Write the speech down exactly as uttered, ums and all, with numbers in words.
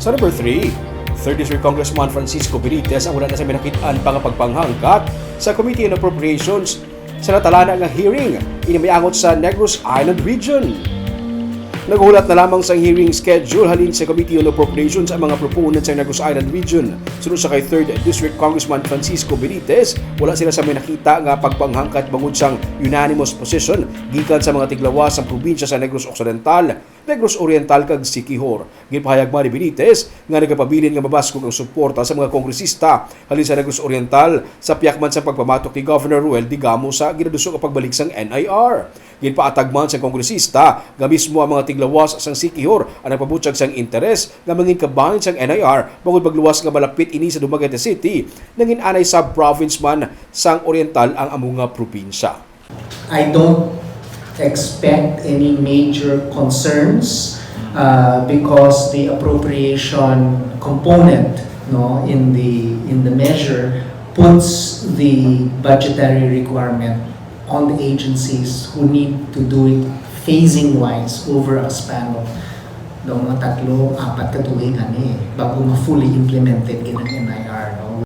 Sa number three, Third District Congressman Francisco Benitez ang wala na sa may nakit-an pa nga pagpanghangkat sa Committee on Appropriations sa natalana nga hearing ini may angot sa Negros Island Region. Naghulat na lamang sang hearing schedule halin sa Committee on Appropriations ang mga proponents sa Negros Island Region. Suno sa kay Third District Congressman Francisco Benitez, wala sila sa may nakita nga pagpanghangkat bangod sang unanimous position gikan sa mga tiglawas sang probinsya sa Negros Occidental, Negros Oriental kag Siquijor. Ginpahayag man ni Benitez nga nagapabilin nga mabaskog ang suporta sa mga kongresista halin sa Negros Oriental sa pihak man sa pagpamatok ni Governor Roel Digamo sa ginaduso nga pagbalik sang N I R. Ginpaatag man sang kongresista nga mismo ang mga tiglawas sang Siquijor ang nagpabutyag sang interes nga mangin kabahin sang N I R bangod magluwas nga malapit ini sa Dumaguete City, nangin anay sub-province man sang Oriental ang amo nga probinsya. I don't expect any major concerns uh, because the appropriation component, no, in the in the measure puts the budgetary requirement on the agencies who need to do it phasing wise over a span of, no, mga tatlo, apat ka tuig ani bago ma-fully implemented gid ang N I R, no?